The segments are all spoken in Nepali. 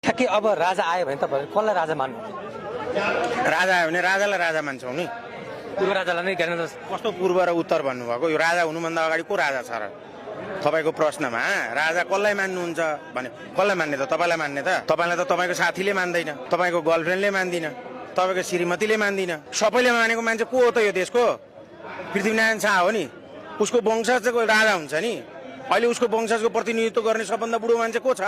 ठ्याक्कै अब राजा आयो भने तपाईहरु कसलाई राजा मान्नु? राजा आयो भने राजालाई राजा मान्छौँ नि। पूर्व राजालाई नै गर्न कस्तो पूर्व र उत्तर भन्नुभएको? यो राजा हुनुभन्दा अगाडि को राजा छ र? तपाईँको प्रश्नमा राजा कसलाई मान्नुहुन्छ भने कसलाई मान्ने त? तपाईँलाई मान्ने त? तपाईँलाई त तपाईँको साथीले मान्दैन, तपाईँको गर्लफ्रेन्डले मान्दिन, तपाईँको श्रीमतीले मान्दिन। सबैले मानेको मान्छे को हो त यो देशको? पृथ्वीनारायण शाह हो नि। उसको वंशजको राजा हुन्छ नि। अहिले उसको वंशजको प्रतिनिधित्व गर्ने सबभन्दा बुढो मान्छे को छ?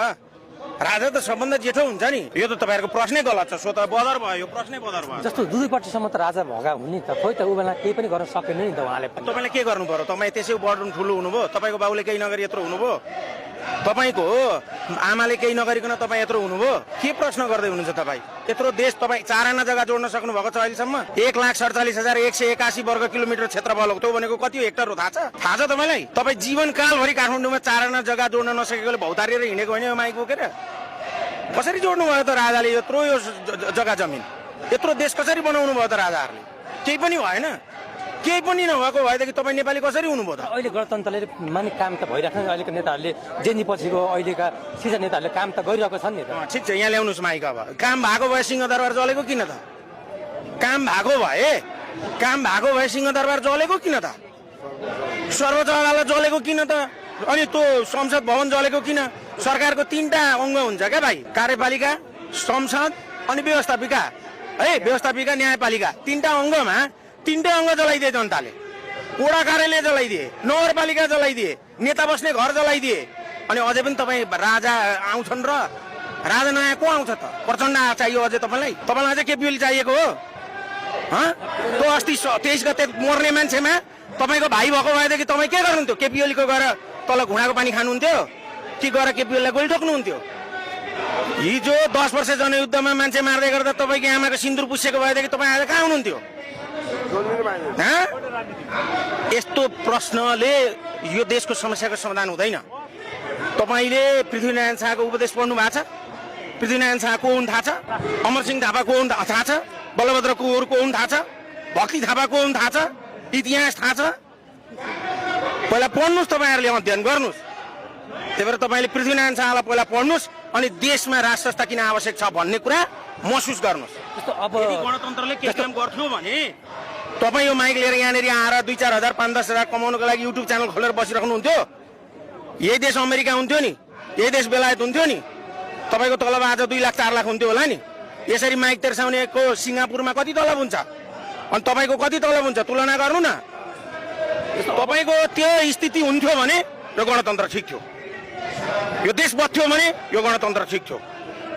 राजा त सबभन्दा जेठो हुन्छ नि। यो त तपाईँहरूको प्रश्नै गलत छ। सो त बदर भयो, यो प्रश्नै बदर भयो। जस्तो दुई पट्टिसम्म त राजा भगा हुने त खोइ त उ बेला केही पनि गर्न सकेन नि त उहाँले पनि। तपाईँले के गर्नु पर्यो? तपाईँ त्यसै बढ्नु ठुलो हुनुभयो, तपाईँको बाबुले केही नगरी यत्रो हुनुभयो, तपाईँको आमाले केही नगरिकन तपाईँ यत्रो हुनुभयो। के प्रश्न गर्दै हुनुहुन्छ तपाईँ? यत्रो देश तपाईँ 4 आना जग्गा जोड्न सक्नु भएको छ अहिलेसम्म। 1,47,181 वर्ग किलोमिटर क्षेत्रफल हो। त्यो भनेको कति हेक्टर हो थाहा छ? थाहा छ तपाईँलाई? तपाईँ जीवनकालभरि काठमाडौँमा 4 आना जग्गा जोड्न नसकेकोले भौतारिएर हिँडेको होइन यो माइक बोकेर? कसरी जोड्नु भयो त राजाले यत्रो यो जग्गा जमिन? यत्रो देश कसरी बनाउनु भयो त राजाहरूले? केही पनि भएन। केही पनि नभएको भएदेखि तपाईँ नेपाली कसरी हुनुभयो त? अहिले गणतन्त्रले माने काम त भइरहेको छ। अहिलेको नेताहरूले जेनी पछिको अहिलेका सिजन नेताहरूले काम त गरिरहेको छन् नि त। ठिक छ, यहाँ ल्याउनुहोस् माइक। अब काम भएको भए सिंहदरबार जलेको किन त? काम भएको भए सिंहदरबार जलेको किन त? सर्वोच्च अदालत जलेको किन त? अनि त्यो संसद भवन जलेको किन? सरकारको 3टा अङ्ग हुन्छ क्या भाइ, कार्यपालिका, संसद अनि व्यवस्थापिका है। व्यवस्थापिका, न्यायपालिका 3टा अङ्गमा 3टै अङ्ग जलाइदिए जनताले। वडा कार्यालय जलाइदिए, नगरपालिका जलाइदिए, नेता बस्ने घर जलाइदिए। अनि अझै पनि तपाईँ राजा आउँछन् र राजा नयाँ को आउँछ त? प्रचण्ड चाहियो अझै तपाईँलाई? तपाईँलाई अझै केपी ओली चाहिएको हो? त्यो अस्ति 23 गते मर्ने मान्छेमा तपाईँको भाइ भएको भएदेखि तपाईँ के गर्नुहुन्थ्यो? केपी ओलीको गएर तल घुँडाको पानी खानुहुन्थ्यो कि गएर केपी ओलीलाई गोली ठोक्नुहुन्थ्यो? हिजो 10 वर्ष जनयुद्धमा मान्छे मार्दै गर्दा तपाईँको आमाको सिन्दुर पुसेको भएदेखि तपाईँ आज कहाँ हुनुहुन्थ्यो? यस्तो प्रश्नले यो देशको समस्याको समाधान हुँदैन। तपाईँले पृथ्वीनारायण शाहको उपदेश पढ्नु भएको छ? पृथ्वीनारायण शाह को हुन् थाहा छ? अमरसिंह थापा को हुन् थाहा छ? बलभद्र कुँवर को हुन् थाहा छ? भक्ति थापा को हुन् थाहा छ? इतिहास थाहा छ? पहिला पढ्नुहोस्, तपाईँहरूले अध्ययन गर्नुहोस्। त्यही भएर तपाईँले पृथ्वीनारायण शाहलाई पहिला पढ्नुहोस् अनि देशमा राज संस्था किन आवश्यक छ भन्ने कुरा महसुस गर्नुहोस्। जस्तो अब गणतन्त्रले के काम गर्थ्यो भने तपाईँ यो माइक लिएर यहाँनिर आएर 2-4 हजार 5-10 हजार कमाउनको लागि युट्युब च्यानल खोलेर बसिराख्नुहुन्थ्यो? यही देश अमेरिका हुन्थ्यो नि? यही देश बेलायत हुन्थ्यो नि? तपाईँको तलब आज 2 लाख 4 लाख हुन्थ्यो होला नि? यसरी माइक तेर्साउनेको सिङ्गापुरमा कति तलब हुन्छ अनि तपाईँको कति तलब हुन्छ? तुलना गर्नु न। तपाईँको त्यो स्थिति हुन्थ्यो भने यो गणतन्त्र ठिक थियो। यो देश बच्थ्यो भने यो गणतन्त्र ठिक थियो।